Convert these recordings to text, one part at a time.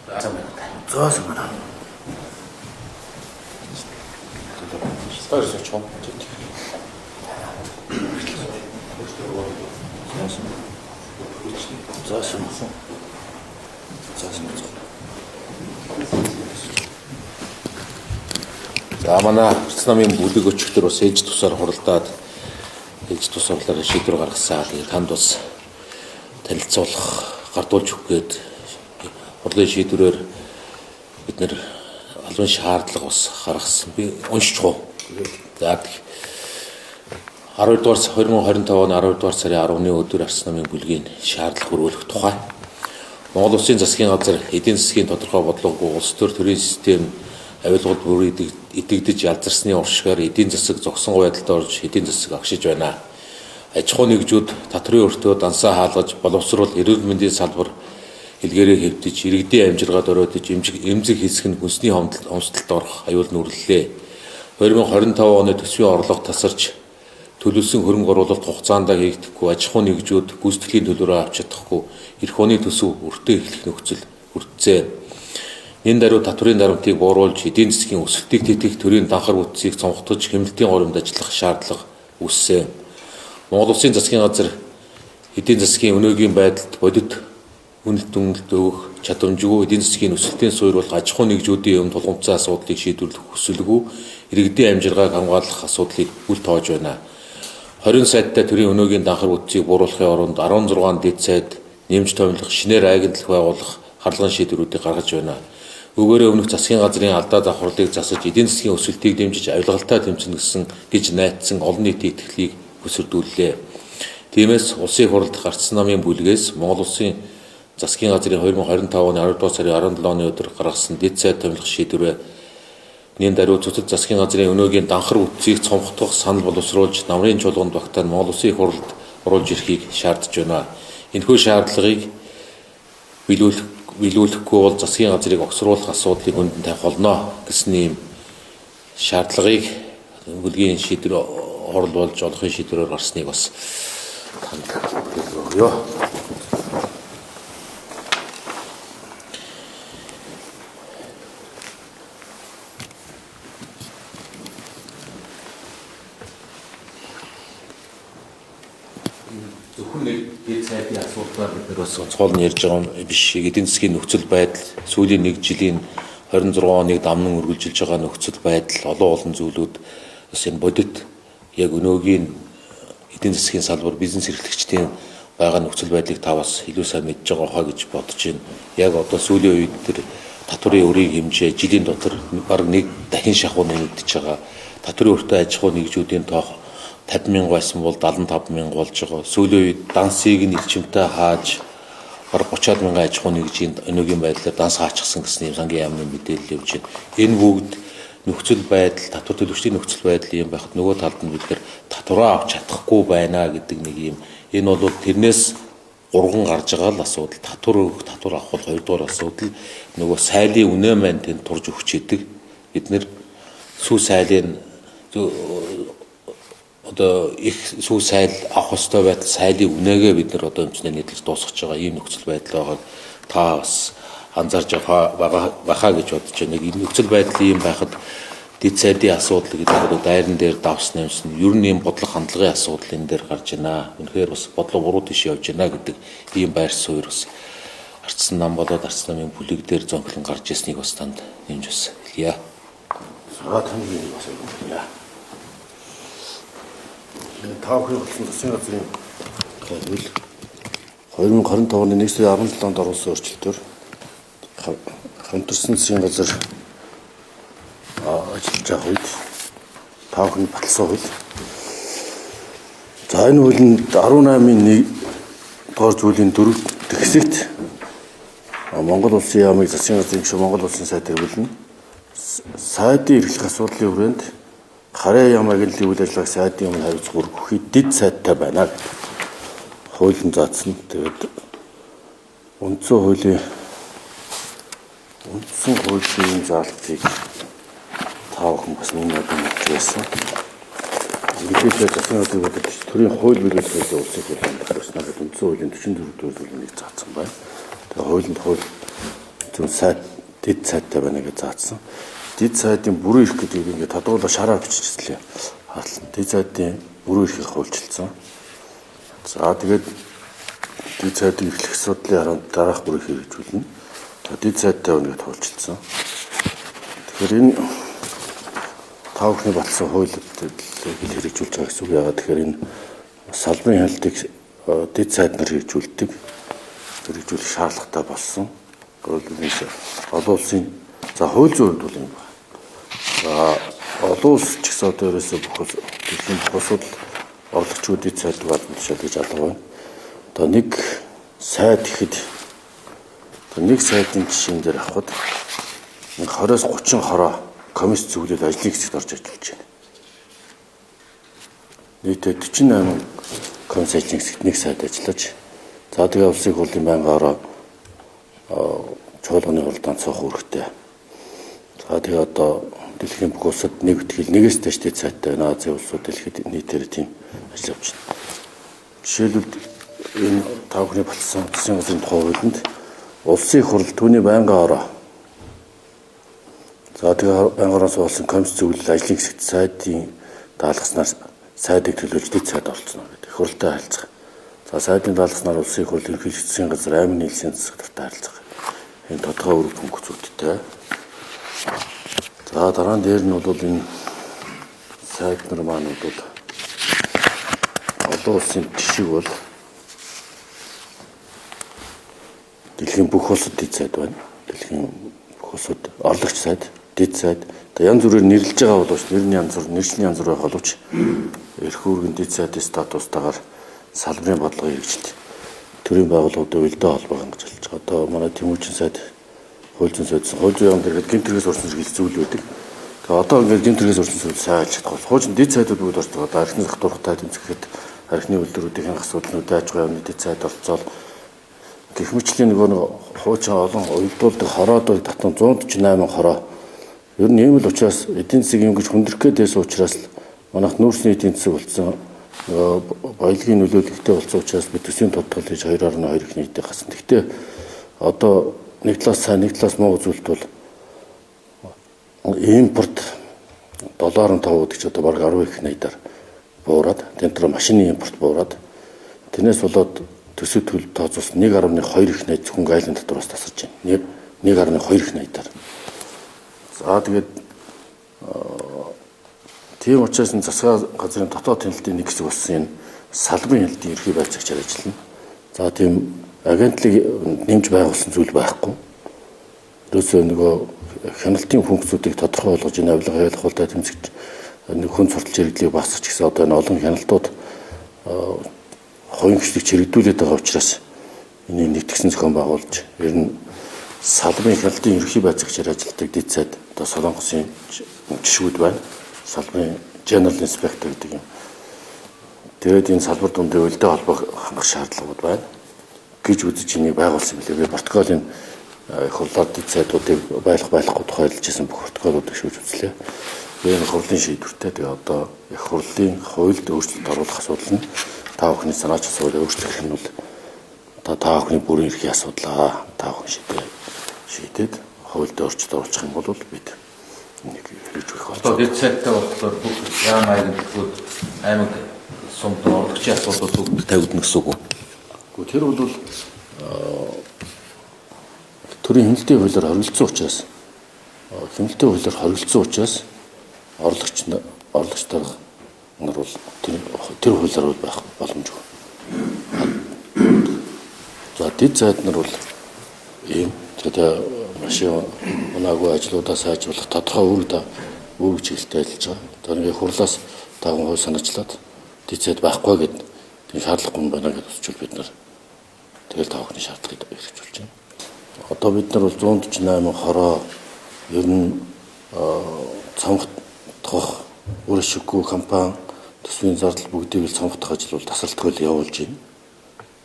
Сайн байна. За сайн байна. Баяр суучих. За сайн. За сайн. За манай Арц намын бүлэг өчигдөр бас ээж тусаар хуралдаад ээж тус хурлаараа шийдвэр гаргасан. Тэгээд танд бас танилцуулах, гардуулж өгөх гээд хурлын шийдвэрээр бид нэр албан шаардлага бас гаргасан. Би уншиж уу. За 12 дугаар 2025 оны 12 дугаар сарын 10-ны өдөр Арц намын бүлгийн шаардлага хөрвүүлэх тухай Монгол Улсын засгийн газар эдийн засгийн тодорхой бодлогогүй улс төр төрийн систем авилгууд бүр идэгдэж ялзарсны уршигаар эдийн засаг зогсонгуй байдалд орж эдийн засаг агшиж байна. Аж ахуй нэгжүүд татврын өртөө дансаа хаалгаж боловсруул эрүүл мэндийн салбар хэлгээрээ хэвтэж иргэдийн амжиргаа дөрөөдөж эмзэг хэсэг нь хүнсний хомсдолд орох аюул нүрлээ. 2025 оны төсвийн орлого тасарч төлөвлөсөн хөрөнгө оруулалт хугацаанд хийгдэхгүй, аж ахуй нэгжүүд гүйцэтгэлийн төлөөрөө авч чадахгүй, эх оны төсөв өртөө эхлэх нөхцөл бүрдсэн. Энэ даруй татврын дарамтыг бууруулж, эдийн засгийн өсөлтийг тэтгэх төрийн данхар бүтцийг цонхтож, хэмнэлтийн горимд ажиллах шаардлага үүссэн. Монгол Улсын засгийн газар эдийн засгийн өнөөгийн байдалд бодит үнэлт дүнэлт өгөх чадамжгүй, эдийн засгийн өсөлтийн суурь болох аж ахуй нэгжүүдийн өмнө тулгамдсан асуудлыг шийдвэрлэх хүсэлгүй, иргэдийн амжиргааг хамгаалах асуудлыг үл тоож байна. 20 сайттай төрийн өнөөгийн данхар бүтцийг бууруулахын оронд 16 дэд сайд нэмж томилох, шинээр агентлаг байгуулах харлагын шийдвэрүүдийг гаргаж байна. Үүгээрээ өмнөх засгийн газрын алдаа давхарлыг засаж, эдийн засгийн өсөлтийг дэмжиж, авилгалтай тэмцэнэ гэсэн гэж найдсан олон нийтийн итгэлийг хөсөрдүүллээ. Тиймээс Улсын их хурлд гарцсан намын бүлгээс Монгол Улсын засгийн газрын 2025 оны 10 дугаар сарын 17-ны өдөр гаргасан дэд сайд томилох шийдвэрээ нэн даруй цэцэл засгийн газрын өнөөгийн данхар бүтцийг цонхтгох санал боловсруулж намрын чуулганд багтаан Монгол Улсын их хурлд оруулж ирэхийг шаардж байна. Энэхүү шаардлагыг биелүүлэхгүй бол засгийн газрыг огцруулах асуудлыг хүндэн тавих болно гэсэн ийм шаардлагыг бүлгийн шийдвэр хурал болж олохын шийдвэрээр гарсныг бас танд хэлье. Зөвхөн нэг дэд сайдын асуудлаар бид нар бас онцгой нь ярьж байгаа юм биш. Эдийн засгийн нөхцөл байдал, сүүлийн нэг жилийн 26 оныг дамнан үргэлжилж байгаа нөхцөл байдал, олон зүйлүүд бас энэ бодит яг өнөөгийн эдийн засгийн салбар, бизнес эрхлэгчдийн байгаа нөхцөл байдлыг та бас илүү сайн мэдж байгаа хаа гэж бодож байна. Яг одоо сүүлийн үед тэр татврын өрийн хэмжээ жилийн дотор бараг нэг дахин шахуу нэмэгдэж байгаа. Татврын өртөө аж ахуй нэгжүүдийн тоох 50 мянга байсан бол 75 мянга болж байгаа. Сүүлийн үед дансыг нь элчимтэй хааж бараг 30 мянган аж ахуй нэгжийн өнөөгийн байдлаар данс хаачихсан гэсэн юм сангийн яамны мэдээлэл явж байна. Энэ бүгд нөхцөл байдал, татвар төлөгчдийн нөхцөл байдал юм байхад нөгөө талд нь бид нэр татвараа авч чадахгүй байна гэдэг нэг юм. Энэ бол тэрнээс гурган гарч байгаа л асуудал. Татвар өгөх, татвар авах бол хоёрдугаар асуудал. Нөгөө сайлын үнэ маань тэнд турж өгч идэг. Бид нэр сүү сайлын одоо их сүү сайл авах ёстой байтал сайлын үнэгээ бид нар одоо өмчнөө нийтлэж дуусгаж байгаа ийм нөхцөл байдал байгааг та бас анзаарч байгаа байхаа гэж бодож байна. Энэ нөхцөл байдал ийм байхад дэд сайдын асуудал гэдэг одоо дайран дээр давс нэмсэн ер нь ийм бодлого хандлагын асуудал энэ дээр гарч байна. Үнэхээр бас бодлого буруу тийш явж байна гэдэг ийм байр суурь бас Арцсан нам болоод Арцсан намын бүлэг дээр зонхлон гарч ирснийг бас танд нэмж бас хэлье. За танд бас хэлье. Та бүхэн болсон засгийн газрын тухай хууль 2025 оны 1 сарын 17-нд оруулсан өөрчлөлтөөр хамтарсан засгийн газар ажиллаж байгаа үед та бүхэн баталсан хууль. За энэ хуулинд 18-ын 1 дугаар зүйлийн 4 дэх хэсэгт Монгол Улсын яамыг засгийн газрын гишүүн Монгол Улсын сайд хэрэглэнэ. Сайдын эрхлэх асуудлын хүрээнд Харын яам агентлалын үйл ажиллагааг сайдын өмнө хариуцах үүрэг бүхий дэд сайдтай байна гэдэг хуулийн заасан. Тэгээд үндсэн хуулийн заалтыг та бүхэн бас мөн адил мэдж байсан. Мэдээлэл засгийн газрын бодлого төрийн хууль биелүүлэх хуулийн улсын хуулийн батласнаар үндсэн хуулийн 44 дугаар зүйлийг нэг заасан байна. Тэгээд хуулинд хууль зүүн сайд дэд сайдтай байна гэж заасан. Дэд сайдын бүрэн эрх гэдэг ингээд тодруулаа шараар биччихлээ. Харлаа. Дэд сайдын бүрэн эрхийг хуульчилсан. За тэгээд дэд сайдын эрхлэх асуудлын хараанд дараах бүрэн эрхийг хэрэгжүүлнэ. За дэд сайдтай байна гэж хуульчилсан. Тэгэхээр энэ та бүхний батлсан хуулийг хэрэгжүүлж байгаа гэсэн үг. Яагаад тэгэхээр энэ салбарын хяналтыг дэд сайд нар хэрэгжүүлдэг. Хэрэгжүүлэх шаардлагатай болсон. Олон улсын за хууль зүйн хувьд бол юм байна. За олон улс ч гэсэн одоо ерөөсөө бүх дэлхийн бүх улсууд орлогчдын дэд сайд албан тушаал гэж алга байна. Одоо нэг сайд гэхэд одоо нэг сайдын жишээн дээр авахад нэг 20-оос 30 хороо комисс зөвлөл ажлын хэсэгт орж ажиллаж байна. Нийтдээ 48 комисс ажлын хэсэгт нэг сайд ажиллаж, за тэгээ улсын хурлын байнгын ороо чуулганы хуралдаанд суух үүрэгтэй. За тэгээ одоо дэлхийн бүх улсад нэг итгэл нэгээс дээш дэд сайдтай байна. Азийн улсууд дэлхийд нийтээр тийм ажил явж байна. Жишээлбэл энэ та бүхний батлсан засгийн газрын тухай хуулинд улсын их хурл түүний байнгын ороо. За тэгээ байнгын ороос болсон комисс зөвлөл ажлын хэсэгт сайдын даалгаснаар сайдыг төлөөлж дэд сайд оролцоно гэдэг. Их хурлтай харилцах. За сайдын даалгаснаар улсын их хурл ерөнхийлөгч засгийн газар аймаг нийлсийн засаг нартай харилцах. Энэ тодорхой үүрэг функцүүдтэй. За дараа нь дээр нь бол энэ сайд нар маань бол олон улсын жишг бол дэлхийн бүх улсад дэд сайд байна. Дэлхийн бүх улсад орлогч сайд, дэд сайд. Одоо янз бүрээр нэрлэж байгаа боловч нэр нь янз бүр, нэршлийн янз бүр байх боловч эрх үүргэн дэд сайдын статустаагаар салбарын бодлогын хэрэгжилт төрийн байгууллагуудын уялдаа холбоог хангаж ажиллаж байгаа. Одоо манай Тэмүүжин сайд, хууль зүйн сайд, хууль зүйн яам дээр гэмт хэрэгээс урьдчилан сэргийлэх зүйл байдаг. Тэгээ одоо ингээд гэмт хэрэгээс урьдчилан сэргийлэх сайн ажиллаж чадах бол хуучин дэд сайдууд бүгд орж байгаа. Одоо архины зах дуртай тэмцэхэд архины үйлдвэрүүдийн хянах асуудлууд аж ахуйн яамны дэд сайд оролцоол гэх мэтлийн нөгөө нэг хуучин олон уялдуулдаг хороодыг татан 148 хороо. Ер нь ийм л учраас эдийн засаг юм гэж хүндрэх гээд байсан учраас л манайх нүүрсний эдийн засаг болсон. Баялагын нөлөөлөлттэй болсон учраас бид төсвийн тодтол хийж 2.2 их нийтээ гасан. Гэхдээ одоо нэг талаас сайн, нэг талаас муу үзүүлэлт бол импорт долларын тав гэдэг чи одоо бараг 10 их найдаар буураад, тэн дээр машины импорт буураад, тэрнээс болоод төсөв төлөв тооцоолсон 1.2 их найд зөвхөн гайлын татвараас тасарч байна. 1.2 их найдаар. За тэгээд тийм учраас энэ засгийн газрын дотоод хяналтын нэг хэсэг болсон энэ салбарын хяналтын ерхий байцаагчаар ажиллана. За тийм агентлаг нэмж байгуулсан зүйл байхгүй. Ерөөсөө нөгөө хяналтын функцүүдийг тодорхой болгож энэ авилга хайлах хулгай тэмцэгч нэг хүн сурталч хэрэглийг багасгах гэсэн одоо энэ олон хяналтууд хувийн хвшлийг чирэгдүүлээд байгаа учраас энийг нэгтгсэн зохион байгуулж ер нь салбарын хяналтын ерхий байцаагчаар ажилладаг дэд сайд одоо Солонгосын жишгүүд байна. Салбарын General Inspector гэдэг юм. Тэгээд энэ салбар дундын уялдаа холбоог хангах шаардлагууд байна гэж үзэж энийг байгуулсан билээ. Би протоколын их хурлаар дэд сайдуудыг байлах байхгүй тухай хэлжсэн бүх протоколуудыг шүүж үзлээ. Би энэ хурлын шийдвэртэй. Тэгээ одоо их хурлын хуульд өөрчлөлт оруулах асуудал нь та бүхний санаач асуудал өөрчлөх нь бол одоо та бүхний бүрэн эрхийн асуудал аа. Та бүхэн шийдээд хуульд өөрчлөлт оруулах юм бол бид энийг хэрэгжүүлэх Одоо болцоо. дэд сайдтай болохоор бүх яам агентлагууд аймаг сумд орлогчийн асуудлууд бүгд тавигдана гэсэн үг үү? Гэхдээ тэр бол төрийн хяналтын хуулиар хоригдсон учраас хяналтын хуулиар хоригдсон учраас орлогч дарга нар бол тэр хуулиар бол байх боломжгүй. За дэд сайд нар бол ийм тэгээ машин унаагүй ажлуудаа сайжруулах тодорхой үүрэг чиглэлтэй ажиллаж байгаа. Одоо нэг хурлаас даган хууль санаачлаад дэд сайд байхгүй гэдэг тийм шаардлагагүй юм байна гэж үзчихвэл бид нар тэгэл та бүхний шаардлагыг хэрэгжүүлж байна. Одоо бид нар бол 148 хороо ер нь цомгох үр ашиггүй компани төсвийн зардал бүгдийг л цомгох ажил бол тасралтгүй л явуулж байна.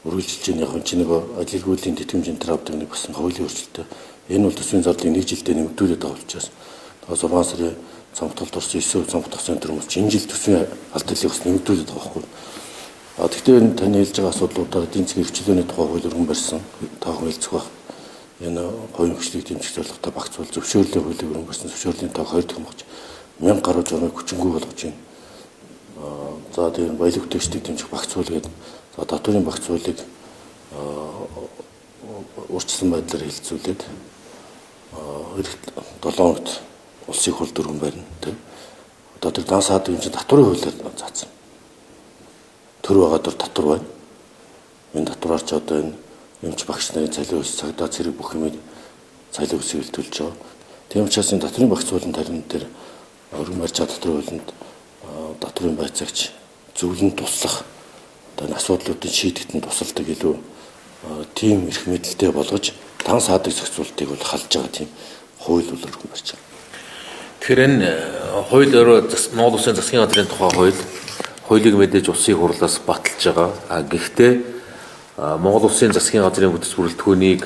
Үргэлжилж байна. Яг энэ нэг ажилгүйдлийн тэтгэмж энэ төр авдаг нэг бас хуулийн өөрчлөлттэй. Энэ бол төсвийн зардлыг нэг жилдээ нэмэгдүүлээд байгаа учраас 6 сарын цомгтолд орсон 9% цомгтох центр хүмүүс энэ жил төсвийн алдлыг бас нэмэгдүүлээд байгаа байхгүй. А тэгтээ энэ таны хэлж байгаа асуудлуудаар эдийн засгийн эрхчлөөний тухай хууль өргөн барьсан. Та бүхэн хэлцэх байх. Энэ хувийн хөгжлийг дэмжих зорилготой багц хууль, зөвшөөрлийн хуулийг өргөн барьсан, зөвшөөрлийн тоог 2 дахин богч 1000 гаруй журмыг хүчингүй болгож байна. За тэгээд баялаг бүтээгчдийг дэмжих багц хууль гэдэг, за татварын багц хуулийг урьдчилан байдлаар хэлэлцүүлээд эх 7 хоногт улсын хурл дөрвөн барина, тийм. Одоо тэр дан саадаг юм чинь татварын хуулиар заасан. Төр байгаа дор татвар байна. Энэ татвараар ч одоо энэ эмч багш нарын цалин өс, цагдаа цэрэг бүх юмыг цалин өсийг төлж байгаа. Тийм учраас энэ татварын багц хуулийн тарин дээр өргөн барьж байгаа татварын хуулинд татварын байцаагч зөвлөн туслах, одоо энэ асуудлуудын шийдэхэд нь тусалдаг илүү тийм эрх мэдэлтэй болгож дан саадаг зохицуултыг бол халж байгаа тийм хууль бол өргөн барьж байгаа. Тэгэхээр энэ хууль өөрөө Монгол Улсын засгийн газрын тухай хууль, хуулийг мэдээж улсын хурлаас баталж байгаа. А гэхдээ Монгол Улсын засгийн газрын бүтц бүрэлдэхүүнийг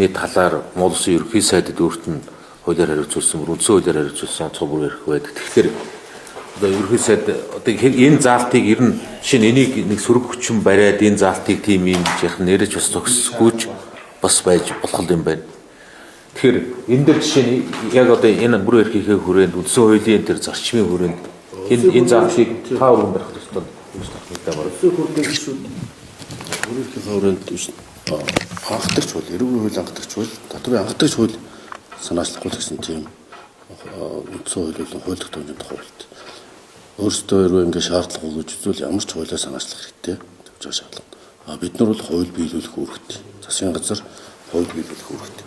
нэг талаар Монгол Улсын ерөнхий сайдад өөрт нь хуулиар хариуцуулсан, үндсэн хуулиар хариуцуулсан онцгой бүр эрх байдаг. Тэгэхээр одоо ерөнхий сайд одоо энэ заалтыг ер нь жишээ нь энийг нэг сөрөг хүчин бариад энэ заалтыг тийм юм гэж яах нэрэж бас зогсгүйч бас байж болох юм байна. Тэгэхээр энэ дэр жишээ нь яг одоо энэ бүрэн эрхийнхээ хүрээнд, үндсэн хуулийн тэр зарчмын хүрээнд энэ заалтыг та өргөн барих ёстой юм байна. Улсын хурлын гишүүд бүрэн эрхийнхээ хүрээнд анхдагч хууль, эрүүгийн хууль анхдагч хууль, татварын анхдагч хууль санаачлахгүй гэсэн тийм үндсэн хууль болон хууль тогтоомжийн тухай хуульд өөрсдөө эрүү ингээд шаардлага өгч үзвэл ямар ч хуулиар санаачлах хэрэгтэй гэж байгаа шаардлага. А бид нар бол хууль биелүүлэх үүрэгтэй. Засгийн газар хууль биелүүлэх үүрэгтэй.